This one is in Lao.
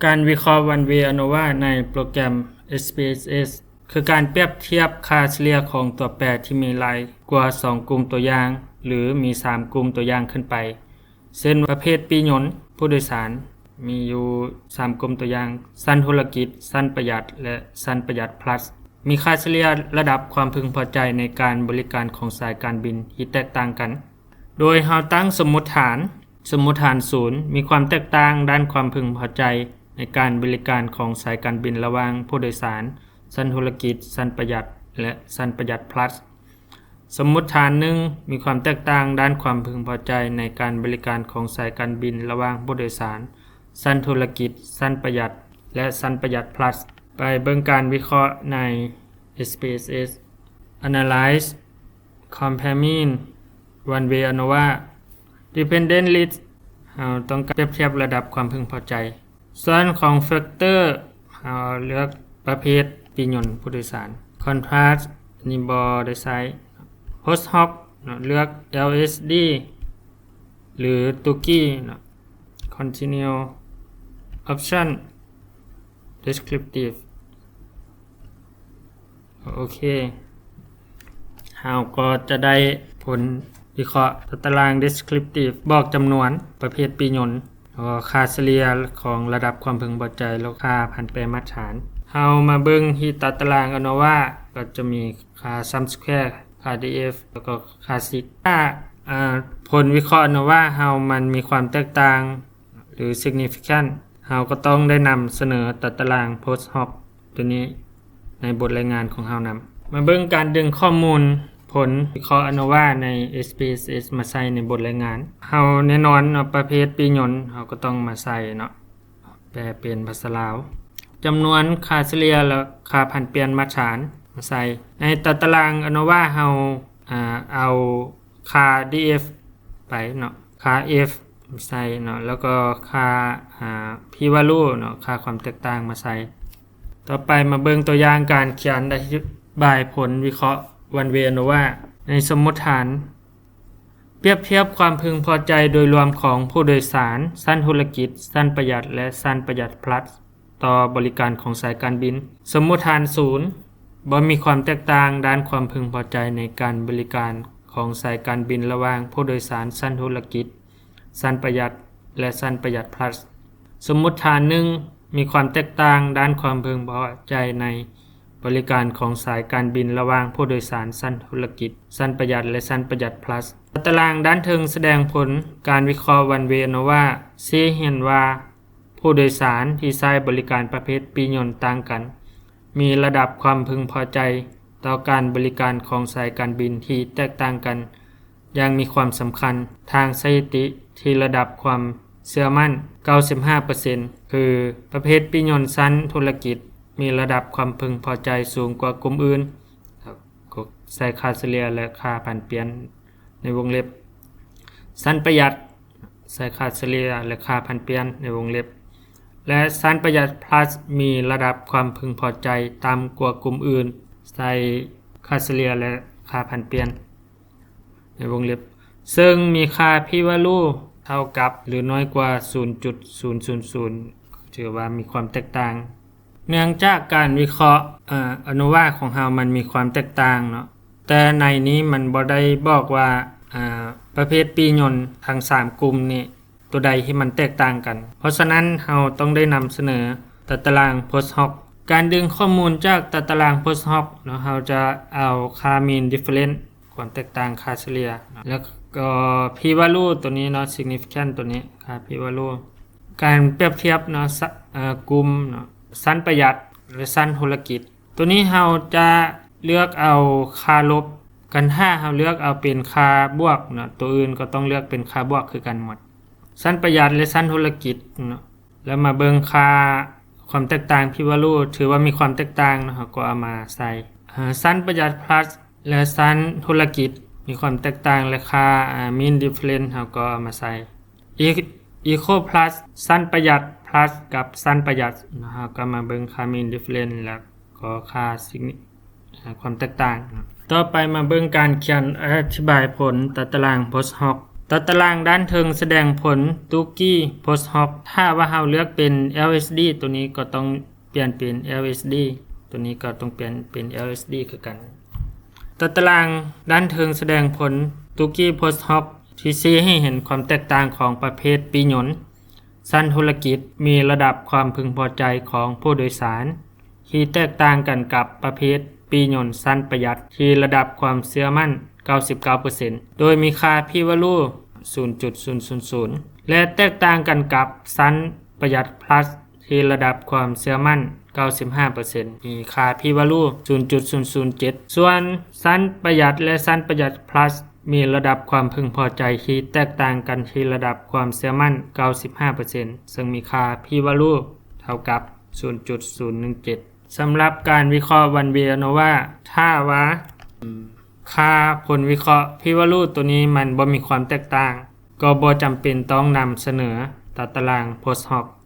ການວິເຄາະ One Way ANOVA ໃນໂປຣແກຣມ SPSS ຄືການປຽບທຽບຄ່າສະເລ່ຍຂອງຕົວແປທີ່ມີຫຼາຍກວ່າສອງກຸ່ມຕົວຢ່າງ ຫຼື ມີສາມກຸ່ມຕົວຢ່າງຂຶ້ນໄປ ເຊັ່ນ ປະເພດປີ້ຍົນຜູ້ໂດຍສານ ມີຢູ່ສາມກຸ່ມຕົວຢ່າງ ຊັ້ນທຸລະກິດ, ຊັ້ນປະຢັດ ແລະ ຊັ້ນປະຢັດພລັສ ມີຄ່າສະເລ່ຍລະດັບຄວາມເພິ່ງພໍໃຈໃນການບໍລິການຂອງສາຍການບິນທີ່ແຕກຕ່າງກັນ. ໂດຍເຮົາຕັ້ງສົມມຸດຖານ, ສົມມຸດຖານສູນ ມີຄວາມແຕກຕ່າງດ້ານຄວາມເພິ່ງພໍໃຈໃນການບໍລິການຂອງສາຍການບິນລະຫວ່າງຜູ້ໂດຍສານ ຊັ້ນທຸລະກິດ, ຊັ້ນປະຢັດ ແລະ ຊັ້ນປະຢັດພລັສ. ສົມມຸດຖານໜຶ່ງ ມີຄວາມແຕກຕ່າງດ້ານຄວາມເພິ່ງພໍໃຈໃນການບໍລິການຂອງສາຍການບິນລະຫວ່າງຜູ້ໂດຍສານ ຊັ້ນທຸລະກິດ, ຊັ້ນປະຢັດ ແລະ ຊັ້ນປະຢັດພລັສ. ໄປເບິ່ງການວິເຄາະໃນ SPSS Analyze Comparing One Way ANOVA Dependent List ເຮົາຕ້ອງການປຽບທຽບລະດັບຄວາມເພິ່ງພໍໃຈ. ສ່ວນຂອງ Factor ເຮົາເລືອກປະເພດປີ້ຍົນຜູ້ໂດຍສານ. Contrast ນີ້ບໍ່ໄດ້ໃຊ້. Post Hoc ເນາະ ເລືອກ LSD ຫຼື Tukey ເນາະ. Continue Option Descriptive ໂອເຄ ເຮົາກໍຈະໄດ້ຜົນວິເຄາະຕາຕະລາງ Descriptive ບອກຈຳນວນປະເພດປີ້ຍົນ ແລ້ວກໍຄ່າສະເລ່ຍຂອງລະດັບຄວາມເພິ່ງພໍໃຈ ແລ້ວຄ່າຜັນແປມາດຖານ. ເຮົາມາເບິ່ງທີ່ຕາຕະລາງ ANOVA ກໍຈະມີຄ່າ Sum Square ຄ່າ DF ແລ້ວກໍຄ່າ Sig. ຄ່າ ອ່າ ຜົນວິເຄາະ ANOVA ເຮົາມັນມີຄວາມແຕກຕ່າງ ຫຼື Significant ເຮົາກໍຕ້ອງໄດ້ນຳສະເໜີຕາຕະລາງ Post Hoc ຕົວນີ້ໃນບົດລາຍງານຂອງເຮົານຳ. ມາເບິ່ງການດຶງຂໍ້ມູນຜົນວິເຄາະ ANOVA ໃນ SPSS ມາໃສ່ໃນບົດລາຍງານ. ເຮົາແນ່ນອນເນາະ ປະເພດປີ້ຍົນເຮົາກໍຕ້ອງມາໃສ່ເນາະ ແປເປັນພາສາລາວ. ຈຳນວນຄ່າສະເລ່ຍ ແລະ ຄ່າຜັນປ່ຽນມາດຖານມາໃສ່. ໃນຕາຕະລາງ ANOVA ເຮົາ ອ່າ ເອົາຄ່າ DF ໄປເນາະ ຄ່າ F ໃສ່ເນາະ ແລ້ວກໍຄ່າ ອ່າ P value ເນາະ ຄ່າຄວາມແຕກຕ່າງມາໃສ່. ຕໍ່ໄປມາເບິ່ງຕົວຢ່າງການຂຽນອະທິບາຍຜົນວິເຄາະ One Way ANOVA ໃນສົມມຸດຖານ. ປຽບທຽບຄວາມເພິ່ງພໍໃຈໂດຍລວມຂອງຜູ້ໂດຍສານຊັ້ນທຸລະກິດ, ຊັ້ນປະຢັດ ແລະ ຊັ້ນປະຢັດພລັສ ຕໍ່ບໍລິການຂອງສາຍການບິນ. ສົມມຸດຖານສູນ ບໍ່ມີຄວາມແຕກຕ່າງດ້ານຄວາມເພິ່ງພໍໃຈໃນການບໍລິການຂອງສາຍການບິນລະຫວ່າງຜູ້ໂດຍສານຊັ້ນທຸລະກິດ, ຊັ້ນປະຢັດ ແລະ ຊັ້ນປະຢັດພລັສ. ສົມມຸດຖານໜຶ່ງ ມີຄວາມແຕກຕ່າງດ້ານຄວາມເພິ່ງພໍໃຈໃນບໍລິການຂອງສາຍການບິນລະຫວ່າງຜູ້ໂດຍສານຊັ້ນທຸລະກິດ, ຊັ້ນປະຢັດ ແລະ ຊັ້ນປະຢັດພລັສ. ຕາຕະລາງດ້ານເທິງສະແດງຜົນການວິເຄາະ One Way ANOVA ຊີ້ໃຫ້ເຫັນວ່າ ຜູ້ໂດຍສານທີ່ໃຊ້ບໍລິການປະເພດປີ້ຍົນຕ່າງກັນ ມີລະດັບຄວາມເພິ່ງພໍໃຈຕໍ່ການບໍລິການຂອງສາຍການບິນທີ່ແຕກຕ່າງກັນຢ່າງມີຄວາມສຳຄັນ. ທາງສະຖິຕິທີ່ລະດັບຄວາມເຊື່ອໝັ້ນ ເກົ້າສິບຫ້າເປີເຊັນ ຄືປະເພດປີ້ຍົນຊັ້ນທຸລະກິດມີລະດັບຄວາມເພິ່ງພໍໃຈສູງກວ່າກຸ່ມອື່ນ. ກໍໃສ່ຄ່າສະເລ່ຍ ແລະ ຄ່າຜັນປ່ຽນໃນວົງເລັບ. ຊັ້ນປະຢັດ ໃສ່ຄ່າສະເລ່ຍ ແລະ ຄ່າຜັນປ່ຽນໃນວົງເລັບ ແລະ ຊັ້ນປະຢັດພລັສມີລະດັບຄວາມເພິ່ງພໍໃຈຕ່ຳກວ່າກຸ່ມອື່ນ ໃສ່ຄ່າສະເລ່ຍ ແລະ ຄ່າຜັນປ່ຽນໃນວົງເລັບ ເຊິ່ງມີຄ່າ P value ເທົ່າກັບ ຫຼື ນ້ອຍກວ່າ ສູນຈຸດສູນສູນສູນ ຖືວ່າມີຄວາມແຕກຕ່າງ. ເນື່ອງຈາກການວິເຄາະ ເອີ ANOVA ຂອງເຮົາມັນມີຄວາມແຕກຕ່າງເນາະ ແຕ່ໃນນີ້ມັນບໍ່ໄດ້ບອກວ່າ ເອີ ປະເພດປີ້ຍົນທັງສາມກຸ່ມນີ້ ຕົວໃດທີ່ມັນແຕກຕ່າງກັນ. ເພາະສະນັ້ນເຮົາຕ້ອງໄດ້ນຳສະເໜີຕາຕະລາງ Post Hoc. ການດຶງຂໍ້ມູນຈາກຕາຕະລາງ Post Hoc ເນາະ ເຮົາຈະເອົາຄ່າ Mean Difference ຄວາມແຕກຕ່າງຄ່າສະເລ່ຍ ແລ້ວກໍ P value ຕົວນີ້ເນາະ Significant ຕົວນີ້ ຄ່າ P value. ການປຽບທຽບເນາະ ສະ ເອີ ກຸ່ມເນາະ ຊັ້ນປະຢັດ ແລະ ຊັ້ນທຸລະກິດ. ຕົວນີ້ເຮົາຈະເລືອກເອົາຄ່າລົບກັນ ຖ້າເຮົາເລືອກເອົາເປັນຄ່າບວກເນາະ ຕົວອື່ນກໍຕ້ອງເລືອກເປັນຄ່າບວກຄືກັນໝົດ. ຊັ້ນປະຢັດ ແລະ ຊັ້ນທຸລະກິດເນາະ ແລ້ວມາເບິ່ງຄ່າຄວາມແຕກຕ່າງ P value ຖືວ່າມີຄວາມແຕກຕ່າງເນາະ ເຮົາກໍເອົາມາໃສ່. ເອີ ຊັ້ນປະຢັດພລັສ ແລະ ຊັ້ນທຸລະກິດມີຄວາມແຕກຕ່າງ ແລະ ຄ່າ ເອີ Mean Difference ເຮົາກໍເອົາມາໃສ່. ອີ Eco Plus ຊັ້ນປະຢັດ Plus ກັບຊັ້ນປະຢັດເນາະ ເຮົາກໍມາເບິ່ງຄ່າ Mean Difference ແລ້ວກໍຄ່າ Signi- ເອີ ຄວາມແຕກຕ່າງເນາະ. ຕໍ່ໄປມາເບິ່ງການຂຽນອະທິບາຍຜົນຕາຕະລາງ Post Hoc. ຕາຕະລາງດ້ານເທິງສະແດງຜົນຕຸກີ້ໂພສຮອກ ຖ້າວ່າເຮົາເລືອກເປັນ ແອລເອສດີ ໂຕນີ້ກໍຕ້ອງປ່ຽນເປັນ ແອລເອສດີ ໂຕນີ້ກໍຕ້ອງປ່ຽນເປັນ ແອລເອສດີ ຄືກັນ. ຕາຕະລາງດ້ານເທິງສະແດງຜົນຕຸກີ້ໂພສຮອກ ທີ່ຊີ້ໃຫ້ເຫັນຄວາມແຕກຕ່າງຂອງປະເພດປີ້ຍົນ ຊັ້ນທຸລະກິດ ມີລະດັບຄວາມເພິ່ງພໍໃຈຂອງຜູ້ໂດຍສານ ທີ່ແຕກຕ່າງກັນກັບປະເພດປີ້ຍົນຊັ້ນປະຢັດ ທີ່ລະດັບຄວາມເຊື່ອໝັ້ນ ເກົ້າສິບເກົ້າເປີເຊັນ ໂດຍມີຄ່າ P value ສູນຈຸດສູນສູນສູນ ແລະ ແຕກຕ່າງກັນກັບຊັ້ນປະຢັດ Plus ທີ່ລະດັບຄວາມເຊື່ອໝັ້ນ ເກົ້າສິບຫ້າເປີເຊັນ ມີຄ່າ P value ສູນຈຸດສູນສູນເຈັດ ສ່ວນຊັ້ນປະຢັດ ແລະ ຊັ້ນປະຢັດ Plus ມີລະດັບຄວາມເພິ່ງພໍໃຈທີ່ແຕກຕ່າງກັນທີ່ລະດັບຄວາມເຊື່ອໝັ້ນ ເກົ້າສິບຫ້າເປີເຊັນ ເຊິ່ງມີຄ່າ P value ເທົ່າກັບ ສູນຈຸດສູນໜຶ່ງເຈັດ. ສຳລັບການວິເຄາະ One Way ANOVA ຖ້າວ່າ ອາ ຄ່າຜົນວິເຄາະ P value ໂຕນີ້ມັນບໍ່ມີຄວາມແຕກຕ່າງ ກໍບໍ່ຈຳເປັນຕ້ອງນຳສະເໜີຕາຕະລາງໂພສຮອກ